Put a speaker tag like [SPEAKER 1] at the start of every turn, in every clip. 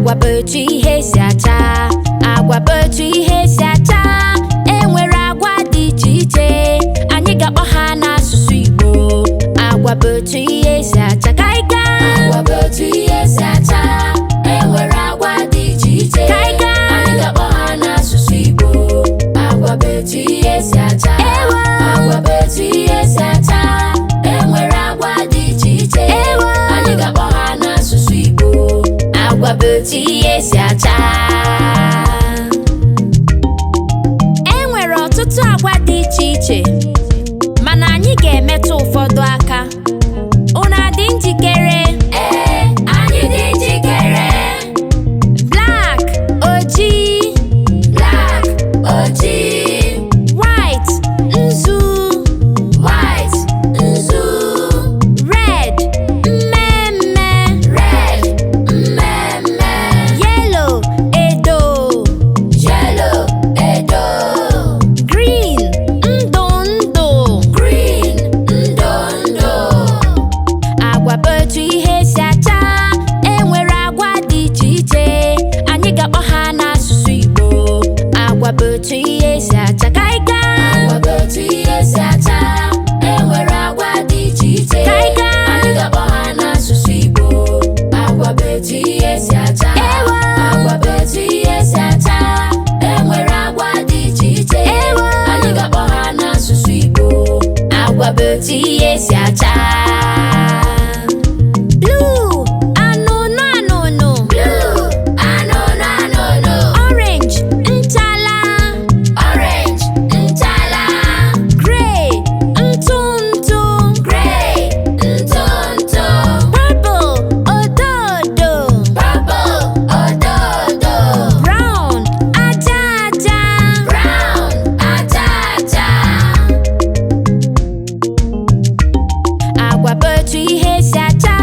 [SPEAKER 1] Agwa bụ otu ihe si acha. Agwa bụ otu ihe si acha. E nwere agwa dị iche iche. Anyị ga-akpọ ha n'asụsụ Igbo. Agwa bụ otu ihe si acha. Ka anyị gaa.
[SPEAKER 2] Agwa bụ otu ihe si acha. E nwere agwa dị iche iche.
[SPEAKER 1] Ka anyị gaa.
[SPEAKER 2] Anyị ga-akpọ ha n'asụsụ Igbo. Agwa bụ otu ihe si acha.
[SPEAKER 1] Ewo.
[SPEAKER 2] Agwa bụ otu ihe si acha. E nwere agwa dị iche iche.
[SPEAKER 1] Ewo.
[SPEAKER 2] Anyị ga-akpọ ha n'asụsụ Igbo.
[SPEAKER 1] Agwa bụ otu ihe si acha. E nwere ọtụtụ agwa dị iche iche, mana anyị ga-emetụ ụfọdụ aka. Unu adị njikere?
[SPEAKER 2] Ee, anyị dị njikere.
[SPEAKER 1] Black, ojii.
[SPEAKER 2] Black, ojii.
[SPEAKER 1] White, nzu.
[SPEAKER 2] White, nzu.
[SPEAKER 1] Red, mmemme.
[SPEAKER 2] Red, mmemme.
[SPEAKER 1] Yellow, edo.
[SPEAKER 2] Yellow, edo.
[SPEAKER 1] Green, ndụ ndụ.
[SPEAKER 2] Green, ndụ ndụ.
[SPEAKER 1] Agwa bụ otu ihe si acha. E nwere agwa dị iche iche. Anyị ga-akpọ ha n'asụsụ Igbo. Agwa bụ otu ihe si acha. Ka anyị gaa.
[SPEAKER 2] Agwa bụ otu ihe si acha. E nwere agwa dị iche iche.
[SPEAKER 1] Ka anyị gaa.
[SPEAKER 2] Anyị ga-akpọ ha n'asụsụ Igbo. Agwa bụ otu ihe si acha.
[SPEAKER 1] Ewo.
[SPEAKER 2] Agwa bụ otu ihe si acha. E nwere agwa dị iche iche.
[SPEAKER 1] Ewo.
[SPEAKER 2] Anyị ga-akpọ ha n'asụsụ Igbo.
[SPEAKER 1] Agwa bụ otu ihe si acha. Blue, anụnụ anụnụ.
[SPEAKER 2] Blue, anụnụ anụnụ.
[SPEAKER 1] Orange, nchala.
[SPEAKER 2] Orange, nchala.
[SPEAKER 1] Gray, ntụ ntụ.
[SPEAKER 2] Gray, ntụ ntụ.
[SPEAKER 1] Purple, odo odo.
[SPEAKER 2] Purple, odo odo.
[SPEAKER 1] Brown, aja aja.
[SPEAKER 2] Brown, aja aja.
[SPEAKER 1] Agwa bụ otu ihe si acha.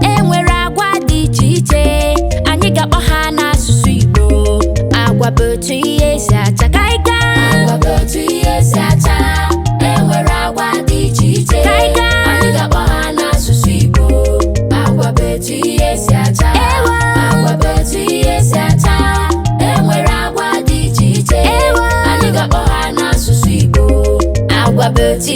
[SPEAKER 1] E nwere agwa dị iche iche. Anyị ga-akpọ ha n'asụsụ Igbo. Agwa bụ otu ihe si acha. Ka anyị gaa.
[SPEAKER 2] Agwa bụ otu ihe si acha. E nwere agwa dị iche iche.
[SPEAKER 1] Ka anyị gaa.
[SPEAKER 2] Anyị ga-akpọ ha n'asụsụ Igbo. Agwa bụ otu ihe si acha.
[SPEAKER 1] Ewo.
[SPEAKER 2] Agwa bụ otu ihe si acha. E nwere agwa dị iche iche.
[SPEAKER 1] Ewo.
[SPEAKER 2] Anyị ga-akpọ ha n'asụsụ Igbo.
[SPEAKER 1] Agwa bụ otu